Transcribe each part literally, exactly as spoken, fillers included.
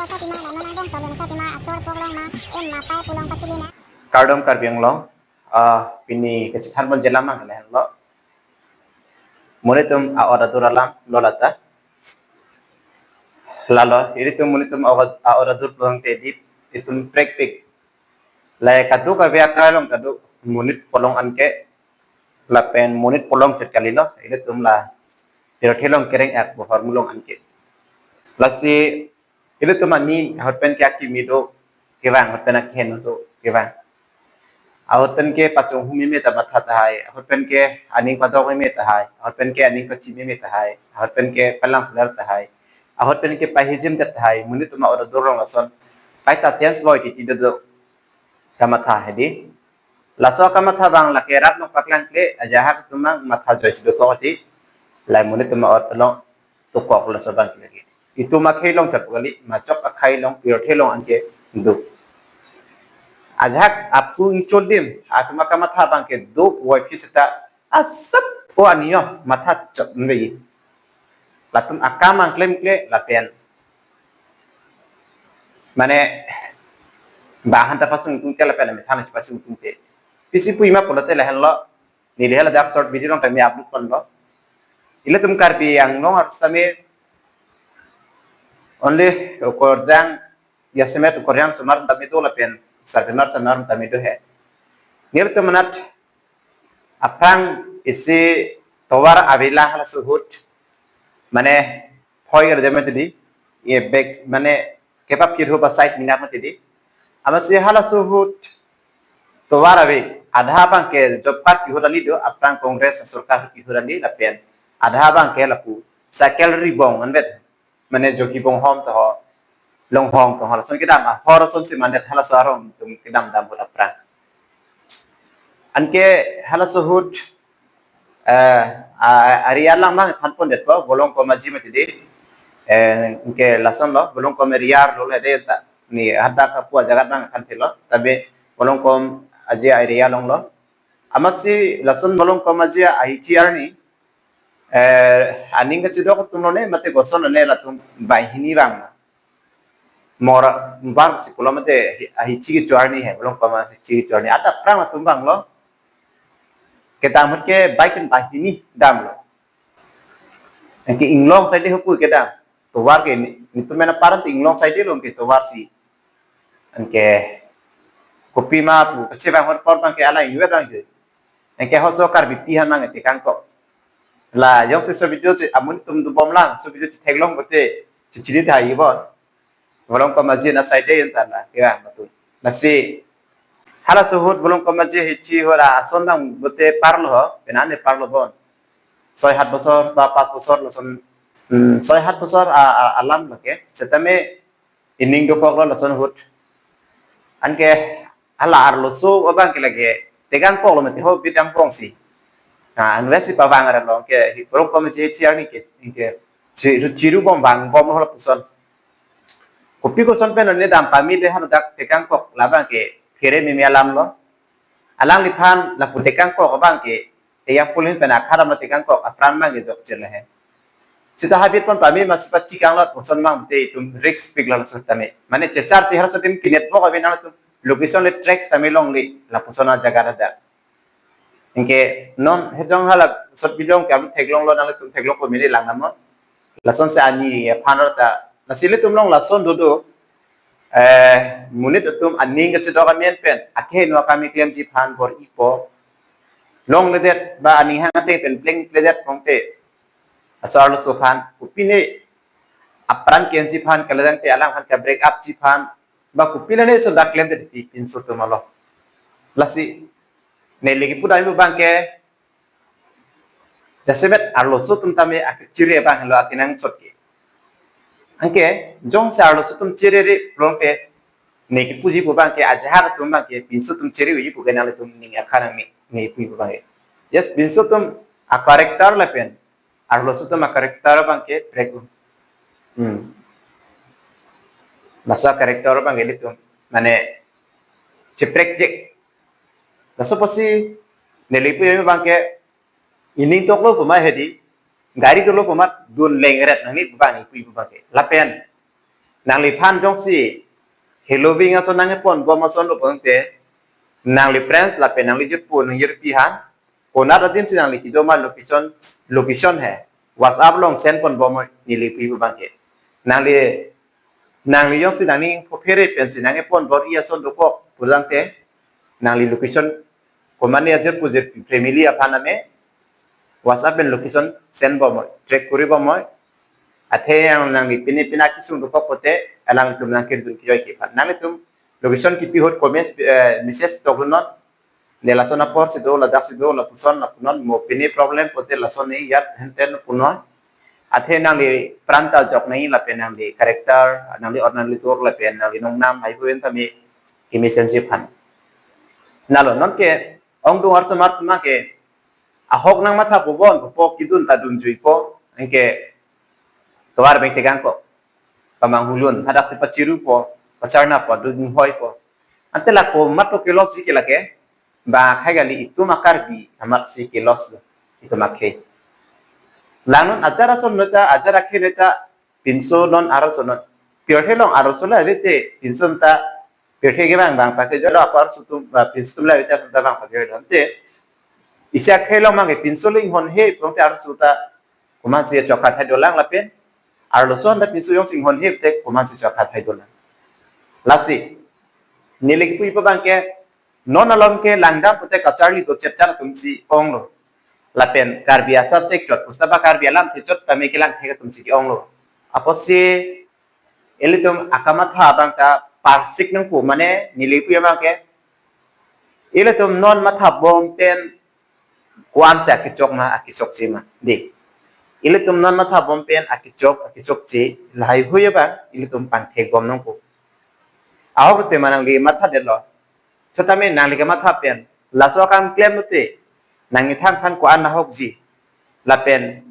Satima la non angdeng tolong satima achor poklong ma en ma pai pulong pachili na. Kardom Karbi Anglong, ah, pini kachethan pon jela mang lahenlo. Monit atum a-ot adur alam lo lata. Lalo, ilitum monit atum a-ot, a-ot adur pulang tedit, itum prekpik. Lai kaduk avi akai along kaduk monit polong anke, lapen monit polong chet kalilo, ilitum la pirthe along kereng ak bohor mulong anke. Lasi ilitum ani ahut pen ke akimi do kevang, ahut pen akhen do kevang. Ahut pen ke pachung hum meme ta matha tahai, ahut pen ke aning padok meme tahai, ahut pen ke aning pachi meme tahai, ahut pen ke palang selar tahai, ahut pen ke pahijim tahai, monit atum a-ot adur along lason kaita chance loi titi do do kamatha hedi. Laso kamatha abang lake rat nong paklang kle, ajahak atum abang matha joisi dokok ati. Lai monit atum a-ot along tukok laso abang ke lagi. Itum akhei along chot kali, machok akhei along, pirthe along anke do. Ajahak aphu ingchol dim, atum akamatha abang ke do, wai phi seta, asap o aniyo, matha chot nbe. Latum akam angklem kle, lapen. Mane, bahan ta pasung tung te lapen, methan si pasung tung te. Pisi pu ima pulote lahenlo, neli hala dak short video along tame upload ponlo. Ilitum Karbi Anglong harus tame only ukorjang, yasemet ukorjang sumar tame do lapen, sarpimar sumar tame do he. Nelitum anat aphrang isi tovar avila halaso ahut, mane, thoi kerja mati di, ye bag, mane, kebab kirhu ba side mina mati di. Amatsi halaso ahut tovar avi, adha abang ke job card kihur ali do, aphrang Congress sorkar kihur ali lapen, adha abang ke lapu cycle ribong anvet, mane joki bong hom to ho, long hom to ho, lason kedam, ahor ason si mandet halaso arong atum kedam dam ahut aphrang. Anke halaso ahut, eh, a, area alam abang than pondetpo, Bolongkom Aji mati di. Eh, anke lasonlo, Bolongkom area lo le de ta. Ni hadak apu ajagat abang than thelo, tabe Bolongkom Aji area along lo. Amatsi lason Bolongkom Aji ahithi arni, eh, aning kachidok atum lone, mate koson lone latum banghini abang. Mor bar si pulo mate ahithi kecho arni he, Bolongkom ahithi kecho arni. Ata aphrang atum abang lo. Kedam ahut ke bike pen banghini damlo. Anke inglong side ho pu kedam. Tovar ke ni, nitum mena paran te inglong side lo ke tovar si. Anke kopi ma pu, kachevang ahut apor abang ke alai inut abang ke. Anke hoso Karbipi han abang te kangkok. La, jongsi laso video si amonit atum dobom lang, laso video si theklong pote, si chini thai bon. Bolongkom Aji na side yen ta la, ya, betul. Lasi, halaso ahut Bolongkom Aji hithi ahut ason abang pote parlo ho, penane parlo bon. Soi hat bosor, ba pas bosor lason, hmm, soi hat bosor a, a, alam lake, setame ining dokok lo lason ahut. Anke hala arloso abang ke lake tekang pok lo mati ho bidang pong si. Na, anwesi pavang arlo ke hi Bolongkom Aji hithi arni ke, ke chiru, chiru bom vang bom ho lapuson. Kopi koson pen ne dam pame le hala dak tekang pok labang ke phere meme alam lo. Alangliphan lapu tekang pok abang ke, ya pulin pen akharam tekang pok apran abang ke jok chele he. Sita habit pon pame masi pachikang lot koson abang te itum risk pik lo laso tame. Mane chechar chehar so tim kinet pok abin atum location le tracks tame longle lapuson ajaga ada. Anke non hejong hala short video ke amu theklong lo nangtum theklong ko mili lang namo. Lason si ani aphan ta. Lasi ilitum along lason dodo. Eh, monit atum aning kachidok amen pen. Akeheno akam klemji aphan bor-ipo. Longledet ba aning hang ate pen plengledet pongte. Laso arloso aphan. Kopine apran kenji aphan, kalajang te alangphan ka break up ji aphan. Ba kopi lone so dak klemdet ti pinso atum alo. Lasi neli kipu dai abang ke jasemet arloso atum tame akechiri abang lo akenangsot ke. Anke jongsi arloso atum chiriri pulote ne kipuji pu abang ke ajahak atum abang ke pinso atum chiri uji pu ke nanglitum ning akhan ne, ne puji pu abang ke. Yes, pinso atum a-character lapen arloso atum a-character abang ke prek un. Hmm. Masa character abang ke ilitum mane cheprekjek. Laso apotsi neli pu abang ke ining toklo pu ma hedi, gari dolo pu ma dun lengret nangli pu abang ne puji pu abang ke. Lapen Nangliphan jongsi heloving ason nangkepon bom ason lo pon te, nangli friends lapen nangli jirpo nangjirpi aphan, konat adin si nangli kedo ma location, location he WhatsApp along send pon bom neli pu abang ke. Nangli, nangli jongsi nangning phophere pensi nangkepon bor-i ason dokok pulang te, nangli location komatne ajirpo jirpi family aphan ame WhatsApp pen location send bom, track kori bom. Athe yang nangli pine pine akesung dokok pote alangtum nangkirdun kejoi ke aphan. Nanglitum location kipi ahut comments, eh, message toknon. Ne lason apor si do, ladak si do, lapuson, lapunon, mo pine problem pote lason ne iyat henten punon. Athe nangli pran ta jok nangji lapen nangli character, nangli or nangli tor lapen nangli nongnam haihui tame kemesen si aphan. Lalo nonke ongdung arsomar atum ke ahok nangmatha po bon po kidun ta dunjuipo, anke tovar beng tegang ko, pamang hulun, hadak si pachirupo, pacharnapo, dunhoipo. Ante la komat to ke-loss ji ke lake, ba khai kali itum a-Karbi amat si ke-loss lo, itum akhei. Langnon ajar ason neta, ajar akhei neta, pinso non arloso non. Pirthe along arloso la rete pinso ta pirthe kevang bang pakejoi lo, apar sutum, ah, pinso atum la rete ta bang pakejoi lo. Ante isi akhei along abang ke pinso le inghonhe pulote arloso ta komatsi chokhat hai dolang lapen arloso ta pinso jongsi inghonhe te komatsi chokhat hai dolang. Lasi neli kipu abang ke non alom ke langdam pote kacharli do chepchar atum si onglo. Lapen Karbi a-subject chot pusta ba Karbi alamthe chot tame kelang thek atum si ke-onglo. Apotsi ilitum akamatha abang ta parsik nangpo, mane neli pu abang ke ilitum non matha bom pen ko-an si akechok ma, akechokche ma. Dei. Ilitum non matha bom pen akechok, akechokche lahaihui abang ilitum pangthek bom nangpo. Ahok te ma nangli matha detlo. Setame nangli kematha pen laso akam klem lote nangli thang aphan ko-an nahokji. Lapen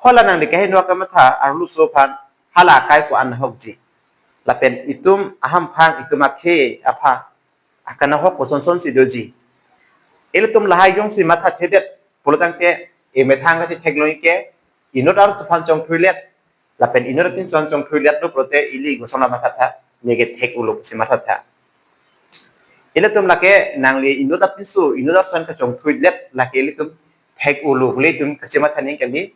hala nangli kaheno akamatha arloso aphan hala akai ko-an nahokji. Lapen itum ahamphang, itum akhei aphan akanahok koson son si doji. Ilitum lahai jongsi mathathedet pulotangte emethang kachethek longji ke, inut arloso aphan chongthuilet lapen inut apinso aphan chongthuilet lo pulote ili koson la mathatha, neke thek-olo si mathatha. Ilitum lake nangli inut apinso, inut arloso aphan kachongthuilet lake ilitum thek-olo, ilitum kachematha nangji kali,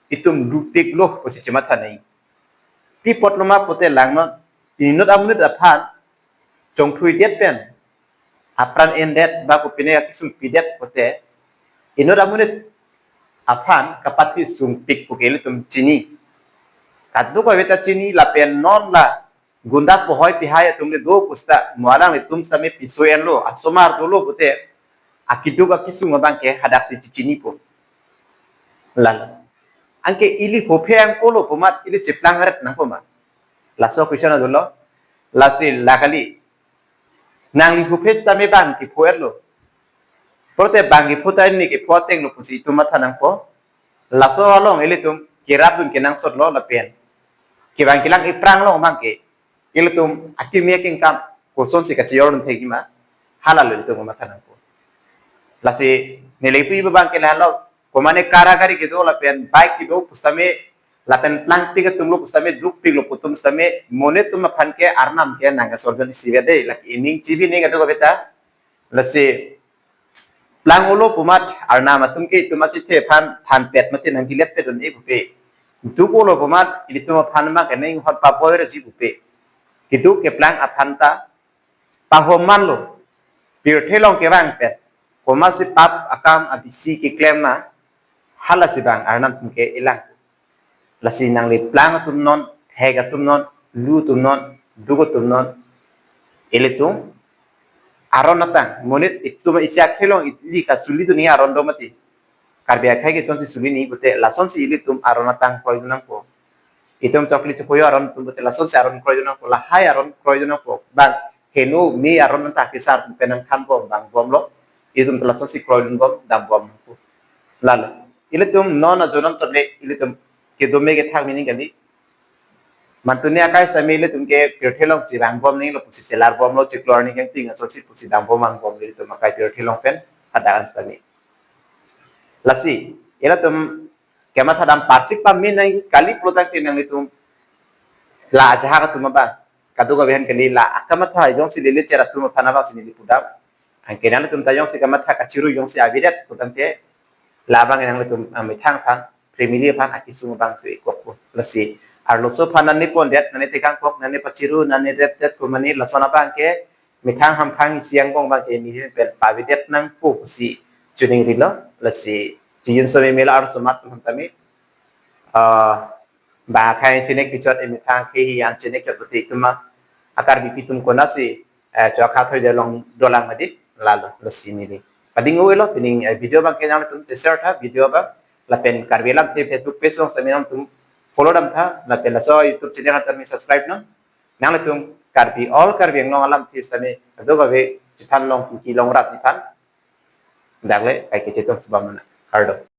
itum lupik lo pusi chematha nangji. Pi apot lo ma pote langnon, inut amonit aphan chongthuidet pen apran endet ba kopine akesung pidet pote inut amonit aphan kapathu sungpik pu ke ilitum chini. Kadokave ta chini lapen non la gunda pohoi pihai atum le do pusta mo alanglitum sitame piso enlo, asomar dolo pote akeduk akesung abang ke hadak si chichinipo. Lalo. Anke ili phophe angkolo pu amat ili cheplang aret nangpo ma? Laso question adolo. Lasi la kali. Nangli phophe sitame bang kepho-etlo. Pulote bang kepho ta neke pho ateng lo pusi itum matha nangpo. Laso along ilitum kerapdun kenangsot lo lapen kevang kelang iphrang along abang ke ilitum akimi akengkam koson si kachejordun thekji ma, hala lo ilitum matha nangpo. Lasi neli pu abang ke lalo, komane car gari kedo lapen bike kedo pusitame lapen plangpik atum lo pusitame, dukpik lo pu atum sitame, monit atum aphan ke Arnam ke nangkasorjon isivet dei, lake ining chibi ning kadokave ta. Lasi plang-olo pu amat Arnam atum ke itum achethe aphan thanpet mate nangdiletpet un-e pupe. Duk-olo pu amat ilitum aphan ma ke nang hot papoirji pupe. Keduk keplang aphan ta pahom manlo. Pirthe along kevang pen komatsi pap akam abisi keklem ma, hala si bang Arnam atum ke ilang. Lasi nangli plang atum non, thek atum non, lu atum non, duk atum non, ilitum aron atang, monit itum isi akhei along ili kasulidun nangji aron do mati. Karbi akhei ke lasonsi suli nangji pote lasonsi ilitum aron atang kroidun nangpo. Itum chokli chokpoyo aron atum pote lasonsi aron kroidun nangpo, lahai aron kroidun nangpo. Bang heno me aron anta kesar pen nangthan bom bang bomlo. Itum lasonsi kroidun bom, dam bom nangpo. Lalo. Ilitum non ajonom chot le ilitum kedome kethak meaning kali. Mantuni akai sitame ilitum ke pirthe along si vang bom nanglo pusi chelar bomlo, chiklo arni kangting asonsi pusi dam bom vang bom ilitum akai pirthe along pen hadak an sitame. Lasi, ilitum kematha dam parsik pame nangji kali pulotangte nanglitum la ajahak atum abang Kadokave aphan kali la akamatha jongsi lele cher atum aphan abang si neli pudam. Anke nanglitum ta jongsi kamatha kachiru jongsi avedet putangte labang nanglitum amethang aphan, family aphan akisung abang tu ikok po. Lasi arloso aphan nangnepondet, nangnetekangkok, nangnepachiru, nangnerepdet pu mane lason abang ke methang hamphang isi angbong abang ke neli pen pavedet nangpo pusi choningrilo. Lasi chijinso meme la arloso amat atum tame, ah, ba akhai chinek pichot emethang ke hi an chinek chot pati tuma a Karbipi atum konatsi, eh, chokha thoi de long dolang mati, lalo, lasi neli pading-elo. Pining, eh, video abang ke nanglitum share tha video abang, lapen Karbi Alamthe Facebook page along sitame nanglitum follow dam tha, lapen laso YouTube channel tame subscribe nang. Nanglitum Karbi, all Karbi Anglong alamthe sitame kadokave chethan long, kiki long, rapji aphan dakle kai kechetong subamana. Kardom.